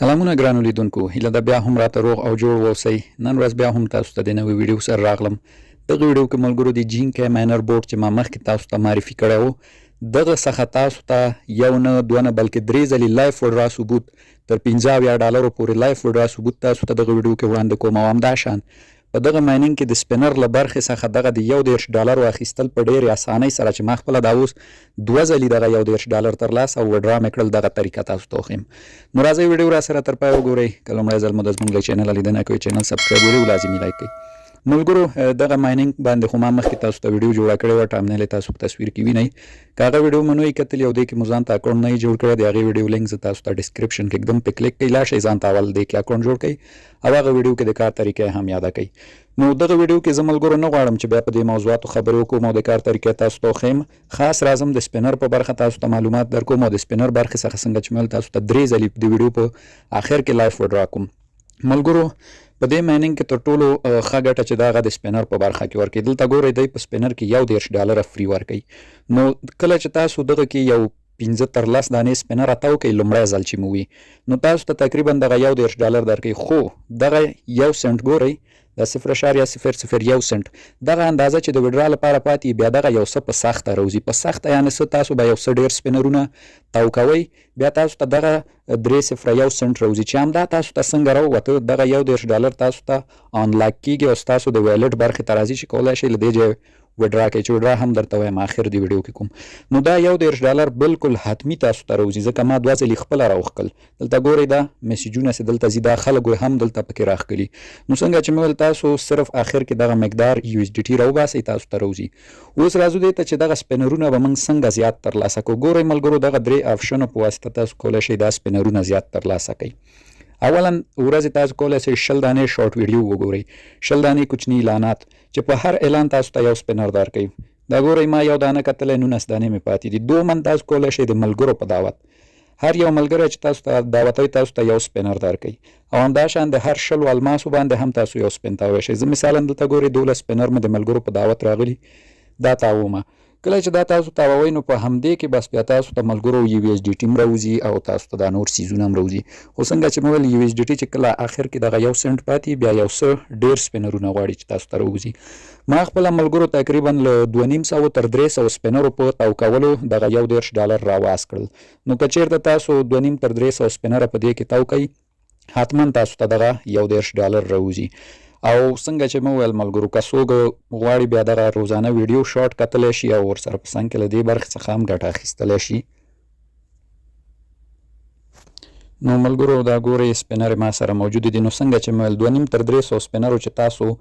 سلامونه ګرانو لیدونکو، هیله ده بیا هم راته روغ او جوړ واوسئ. نن ورځ بیا هم تاسو ته د نوې ویډیو سره راغلم. دغه ویډیو کې ملګرو د جین کې ماینر بورډ چې ما مخکې تاسو ته معرفي کړی وو، دغه څخه تاسو ته یو نه، دوه نه، بلکې درې ځلې لایف وډرا ثبوت تر 75 ډالرو پورې لایف وډرا ثبوت تاسو ته دغه ویډیو کې وړاندې کوم. او همداشان په دغه مایننګ کې د سپینر له برخې څخه دغه د 31 ډالرو اخیستل په ډېرې اسانۍ سره، چې ما خپله دا اوس دوه ځلي دغه 31 ډالر ترلاسه او وډرا مې کړل، دغه طریقه تاسو ته وښیم. نو راځئ، ویډیو راسره تر پایه وګورئ. که لومړی ځل مو د زموږ له چینله لیدنه کوئ، چینل سبسکرایب، ویډیو لازمي لایک کړئ. ملګرو، دغه مایننګ باندې خو ما مخکې تاسو ته ویډیو جوړه کړې وه، ټامنیل تاسو په تصویر کې وینئ. که هغه ویډیو مو نه وي کتلې او دې کې مو ځان ته اکاونټ نه جوړ کړی، د هغې ویډیو لینک زه تاسو ته ډسکرپشن کې ږدم، په کلیک کړئ، لاړ شئ، ځان ته اول دې کې اکاونټ جوړ کړئ او هغه ویډیو کې د کار طریقه هم یاده کړئ. نو دغه ویډیو کې زه ملګرو نه غواړم چې بیا په دې موضوعاتو خبرې وکړم او د کار طریقه تاسو ته وښیم. خاص راځم د سپینر په برخه تاسو ته معلومات درکوم او د سپینر برخې څخه څنګه چې مې تاسو ته درې ځلې د ویډیو په آخر کې لایف وډرا کوم. ملګرو، په دې مایننګ کې تر ټولو ښه ګټه چې دغه د سپینر په برخه کې ورکوي. دلته ګورئ، دی په سپینر کې 31 ډالره فري ورکوي. نو کله چې تاسو دغه کې یو 5 تر 10 دانې سپینر تاو کوي، لومړی ځل چې مو وي، نو تاسو ته تقریبا دغه 31 ډالر درکوي. خو دغه یو سنټ ګورئ، د 0.001 سنټ دغه اندازه چې د وډرا لپاره پاتې، بیا دغه یو څه په سخته راوځي. په سخته یعنې څه؟ تاسو به یو څه ډېر سپینرونه تاو کوئ، بیا تاسو ته دغه 0.01 سنټ راوځي، چې همدا تاسو ته څنګه راووته، دغه 31 ډالر تاسو ته انلاک کیږي او ستاسو د ویلټ برخې ته راځي چې کولای شئ له دې ځایه وډرا کوي، چې وډرا هم درته وایم، اخر دی ویډیو کې کوم. نو دا 31 ډالر بالکل حتمی تاسو ته راوځي، ځکه ما دوه ځلې خپله راوښکل. دلته ګورئ، دا میسجونه چې دلته ځي، دا خلکو هم دلته پکې راښکلي. نو څنګه چې مې ویل، تاسو صرف اخر کې دغه مقدار یو اس ډي ټي راوباسئ، تاسو ته راوځي. اوس راځو دې ته چې دغه سپینرونه به موږ څنګه زیات ترلاسه کوو. ګورئ ملګرو، دغه درې آپشنو په واسطه تاسو کولی شئ دا سپینرونه زیات ترلاسه کړئ. اولا، ورځې تاسو کولی شئ 20 دانې شارټ ویډیو وګورئ، 20 دانې کوچني اعلانات چې په هر اعلان تاسو ته یو سپینر درکوي. دا ګورئ، ما یو دانه کتلی، 19 دانې مې پاتې دي. دومن، تاسو کولی شئ د ملګرو په دعوت، هر یو ملګری چې تاسو ته دعوتوي، تاسو ته یو سپینر درکوي. او همداشان د هر 20 الماسو باندې هم تاسو یو سپین تاوی شئ. زه مثلا دلته ګورئ، 12 سپینر مې د ملګرو په دعوت راغلي، دا تاومه. کله چې دا تاسو تاووئ، نو په همدې کې بس بیا تاسو ته ملګرو یو اس ډي ټي هم راوځي او تاسو ته دا نور څیزونه هم راوځي. خو څنګه چې مې ویل، یو اس ډي ټي چې کله اخر کې دغه یو سنټ پاتې، بیا یو څه ډېر سپینرونه غواړي چې تاسو ته راوځي. ما خپله ملګرو تقریبا له 250 تر 300 سپینرو په تاو کولو دغه 31 ډالر راواز کړل. نو که چېرته تاسو 250 تر 300 سپینره په دې کې تاو کوئ، حتما تاسو ته دغه 31 ډالر راوځي. او څنګه چې مې ویل ملګرو، که څوک غواړي بیا دغه روزانه ویډیو شارټ کتلی شي او ورسره په څنګ کې له دې برخې څخه هم ګټه اخیستلی شي. نو ملګرو، دا ګورئ، سپینر ما سره موجود دي. نو څنګه چې مې ویل، 250 تر 300 سپینرو چې تاسو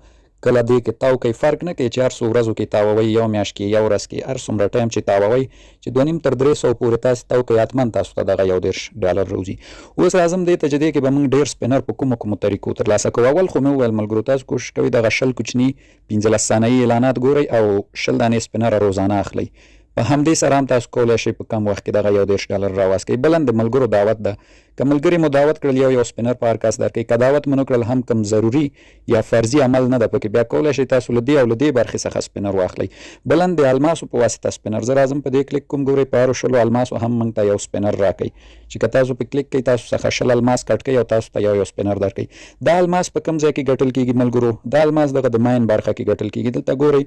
کله دې کې تاو کوي، فرق نه کوي چې هر څو ورځو کې تاووئ، یو میاشت کې، یو ورځ کې، هر څومره ټایم چې تاووئ، چې 250 تر 300 پورې تاسو تاو کوئ، حتما تاسو ته دغه 31 ډالر راوځي. اوس راځم دې ته چې دې کې به موږ ډېر سپینر په کومو کومو طریقو ترلاسه کوو. اول خو مې وویل ملګرو، تاسو کوشش کوئ دغه 20 کوچني 15 ثانیې اعلانات ګورئ او 20 دانې سپینر روزانه اخلئ. په همدې سره هم تاسو کولی شئ په کم وخت کې دغه 31 ډالر راواز کړئ. بلن د ملګرو دعوت ده. که ملګري مو دعوت کړل، یو یو سپینر په هر کس درکوي. که دعوت مو نه کړل هم، کوم ضروري یا فرضي عمل نه ده پکې، بیا کولی شئ تاسو له دې او له دې برخې څخه سپینر واخلئ. بلن د الماسو په واسطه سپینر. زه راځم په دې کلیک کوم. ګورئ، په هرو 20 الماسو هم موږ ته یو سپینر راکوي، چې که تاسو په کلیک کوئ، تاسو څخه 20 الماس کټ کوي او تاسو ته یو یو سپینر درکوي. دا الماس په کوم ځای کې ګټل کیږي ملګرو؟ دا الماس دغه د ماین برخه کې ګټل کیږي. دلته ګورئ،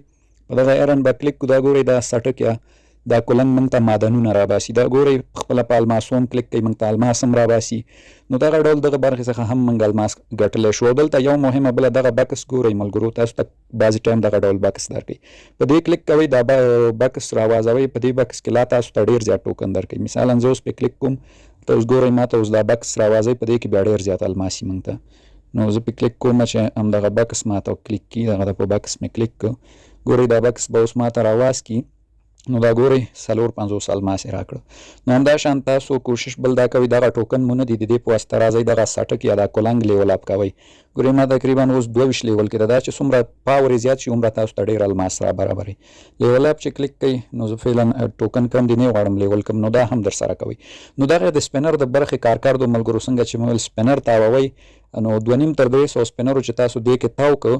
په دغه ایرن به کلیک کو. دا ګورئ، دا سټک یا دا کلنګ موږ ته معدنونه راباسي. دا ګورئ، خپله په الماسو هم کلیک کوي، موږ ته الماس هم راباسي. نو دغه ډول دغه برخې څخه هم موږ الماس ګټلی شو. او دلته یو مهمه بله دغه بکس ګورئ ملګرو، تاسو ته بعضې ټایم دغه ډول بکس درکوي. په دې کلیک کوئ، دا بکس راوازوئ. په دې بکس کې لا تاسو ته ډېر زیات ټوکن درکوي. مثلا زه اوس پې کلیک کوم، ته اوس ګورئ، ما ته اوس دا بکس راوازوي. په دې کې بیا ډېر زیات الماسي موږ ته. نو زه پې کلیک کوم چې همدغه بکس ما ته کلیک کړي. دغه د په بکس مې کلیک کړ. ګورئ، دا بکس به اوس ما ته راواز کړي. نو دا ګورئ، 54 الماس یې راکړ. نو همداشان تاسو کوشش بل دا کوئ، دغه ټوکن مو نه دي، د دې په واسطه راځئ، دغه سټک یا دا کلنګ لیول اپ کوئ. ګورئ، ما تقریبا اوس 22 لیول کې ده. دا چې څومره پاور یې زیات شي، هومره تاسو ته ډېر الماس را برابروي. لیول اپ چې کلیک کوئ، نو زه فعلا ټوکن کم دی، نه غواړم لیول کم، نو دا هم در سره کوئ. نو دغه د سپینر د برخې کارکرد ملګرو، څنګه چې مې ویل، سپینر تاووئ، نو 250 تر 300 سپینرو چې تاسو دې کې تاو کو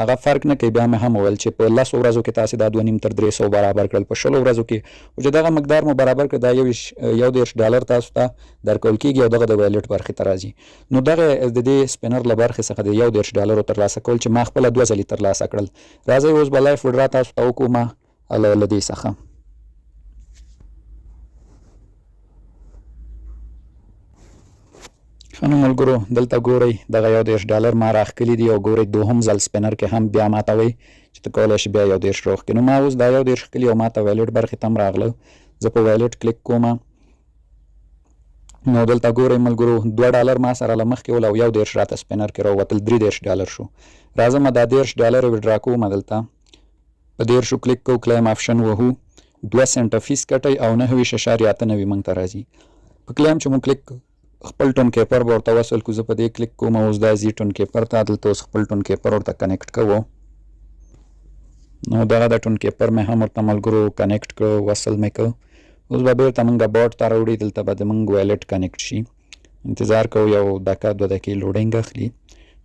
هغه فرق نه کوي. بیا مې هم وویل چې په 10 ورځو کې تاسې دا 2.5 تر 300 برابر کړل، په 20 ورځو کې او چې دغه مقدار مو برابر کړ، دا 31 ډالر تاسو ته درکول کېږي او دغه د wallet برخې ته راځي. نو دغه د دې spinner له برخې څخه د 31 ډالرو ترلاسه کول چې ما خپله 2 ځلې ترلاسه کړل. راځئ اوس به live withdraw تاسو ته وکړو ما له دې څخه. ښه نو ملګرو، دلته ګورئ دغه 31 ډالر ما راښکلي دي او ګورئ دوهم ځل spinner کې هم بیا ماته وایي چې ته کولی شې بیا 31 راوښکې. نو ما اوس دا 31 ښکلي او ماته wallet برخې ته هم راغله. زه په wallet کلیک کوم. نو دلته ګورئ ملګرو، 2 ډالر ما سره له مخکې ول او 31 راته spinner کې راووتل، 33 ډالر شو. راځم دا 30 ډالر withdraw کوم. دلته په 30 کلیک کوو، claim option وهو، 2 سنټه فیس کټئ او 29.98 موږ ته راځي. په claim چې مو کلیک کړو، خپل Tonkeeper به ورته وصل کړو. زه په دې کلیک کوم، اوس دا ځي Tonkeeper ته. دلته اوس خپل Tonkeeper ورته connect کوو. نو دغه د Tonkeeper مې هم ورته ملګرو connect کړو، وصل مې کړو. اوس به بېرته موږ bot ته راوړي، دلته به د موږ wallet connect شي. انتظار کوو، یو دقیقه 2 دقیقې loading اخلي.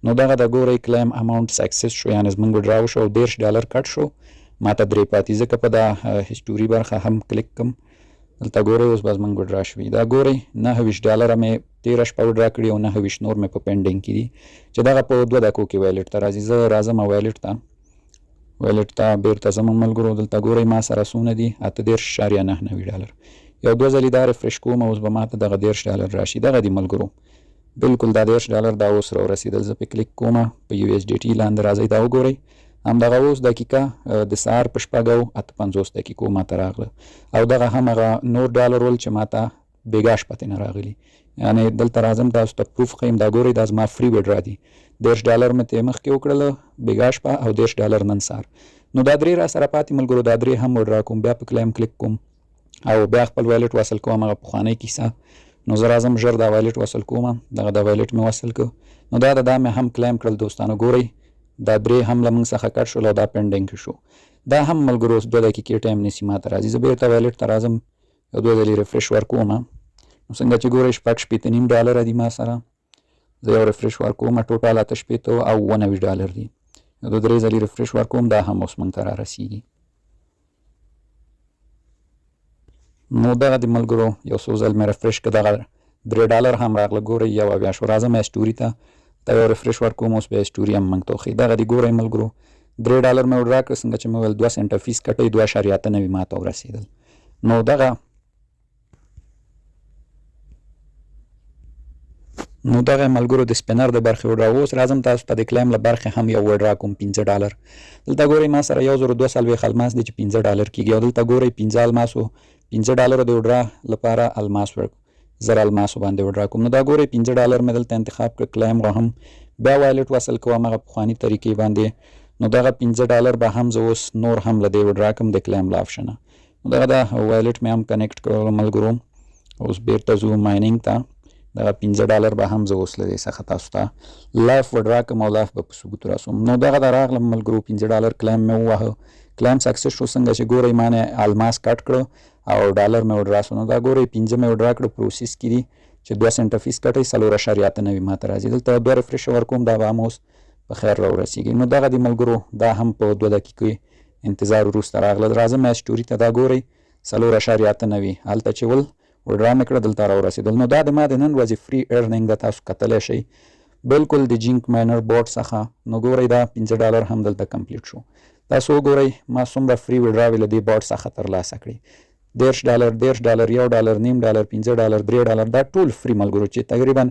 نو دغه د ګورئ claim amount success شو، یعنې زموږ withdraw شو او 30 ډالر cut شو، ماته 3 پاتې. ځکه په دا history برخه هم کلیک کوم. دلته ګورئ اوس به زموږ withdraw شوي. دا ګورئ 29 ډالره مې تېره شپه withdraw کړي او 29 نور مې په pending کې دي چې دغه په 2 دقیقو کې wallet ته راځي. زه راځم wallet ته، wallet ته بېرته ځم ملګرو. دلته ګورئ ما سره څونه دي، 38.99 ډالر. یو 2 ځلې دا refresh کوم، اوس به ماته دغه 30 ډالر راشي. دغه دي ملګرو، بالکل دا 30 ډالر دا اوس راورسېدل. زه پې کلیک کوم، په USDT لاندې راځئ، دا وګورئ همدغه اوس دقیقه د سهار په 6:58 ماته راغله او دغه هم هغه نور ډالر ول چې ماته بېګا شپه ترېنه راغلي. یعنې دلته راځم تاسو ته proof ښیم. دا ګورئ دا زما free withdraw دي، 30 ډالر مې ترې مخکې وکړله بېګا شپه او 30 ډالر نن سهار. نو دا 3 را سره پاتې ملګرو، دا 3 هم withdraw کوم، بیا په claim کلیک کوم او بیا خپل wallet وصل کوم، هغه پخوانۍ کیسه. نو زه راځم ژر دا wallet وصل کوم. دغه دا wallet مې وصل کړ. نو دا دا مې هم claim کړل دوستانو. ګورئ دا 3 هم له موږ څخه cut شول او دا pending کې شو. دا هم ملګرو اوس 2 دقیقې time نیسي ماته راځي. زه بېرته wallet ته راځم، یو 2 ځلې refresh ورکوم. نو څنګه چې ګورئ 66.5 ډالره دي ما سره. زه یو refresh ورکوم، total 68 او 97 ډالر دي. یو 2 3 ځلې refresh ورکوم، دا هم اوس موږ ته را رسېږي. نو دغه د ملګرو یو څو ځل مې refresh کړ، دغه 3 ډالر هم راغله. ګورئ 71 شو. راځم history ته، ته یو refresh ورکوم، اوس بیا history هم موږ ته وښیي. دغه دي ګورئ ملګرو، 3 ډالر مې withdraw کړ. څنګه چې مې وویل 2 سنټه فیس کټئ، 2.98 ماته ورسېدل. نو دغه ملګرو د spinner د برخې withdraw. اوس راځم تاسو ته د claim له برخې هم یو withdraw کوم، 5 ډالر. دلته ګورئ ما سره 1042 الماس دی چې 5 ډالر کېږي. او دلته ګورئ 5 الماسو، 5 ډالرو د withdraw لپاره الماس ورک زر الماسو باندې withdraw کوم. نو دا ګورئ 5 ډالر مې دلته انتخاب کړ، claim وهم، بیا wallet وصل کوم هغه پخواني طریقې باندې. نو دغه 5 ډالر به هم زه اوس نور هم له دې withdraw کوم د claim له option ه. نو دغه دا wallet مې هم connect کړ ملګرو. اوس بېرته ځو mining ته. دغه 5 ډالر به هم زه اوس له دې څخه تاسو ته live withdraw کوم او live به په ثبوت راسوم. نو دغه دا راغلم ملګرو، 5 ډالر claim مې وواهه، claim success شو. څنګه چې ګورئ ما نه الماس cut کړو او ډالر مې withdraw شو. نو دا ګورئ 5 مې withdraw کړو، process کې دي چې 2 سنټه فیس کټئ، 4.98 ماته راځي. دلته 2 refresh ورکوم، دا به هم اوس په خیر راورسېږي. نو دغه دي ملګرو، دا هم په 2 دقیقې انتظار وروسته راغله. راځم history ته، دا ګورئ 4.98 هلته چې ول withdraw مې کړه، دلته راورسېدل. نو دا د ما د نن ورځې free earning ده، تاسو کتلی شئ بالکل د جینک ماینر bot څخه. نو ګورئ دا 5 ډالر هم دلته complete شو. تاسو وګورئ ما څومره free withdraw وې له دې bot څخه ترلاسه کړې، 30 ډالر، 30 ډالر، 1 ډالر، نیم ډالر، 5 ډالر، 3 ډالر، دا ټول free ملګرو چې تقریبا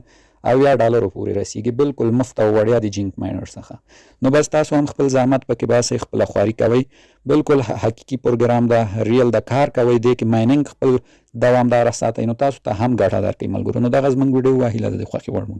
70 ډالرو پورې رسیږي، بالکل مفت او وړیا د جینک ماینر څخه. نو بس تاسو هم خپل زحمت پکې باسئ، خپله خواري کوئ، بالکل حقیقي پروګرام ده، real د کار کوئ، دې کې mining خپل دوامداره ساتئ، نو تاسو ته هم ګټه درکوي ملګرو. نو دغه زموږ ویډیو وه، هیله ده د خوښې وړ مو.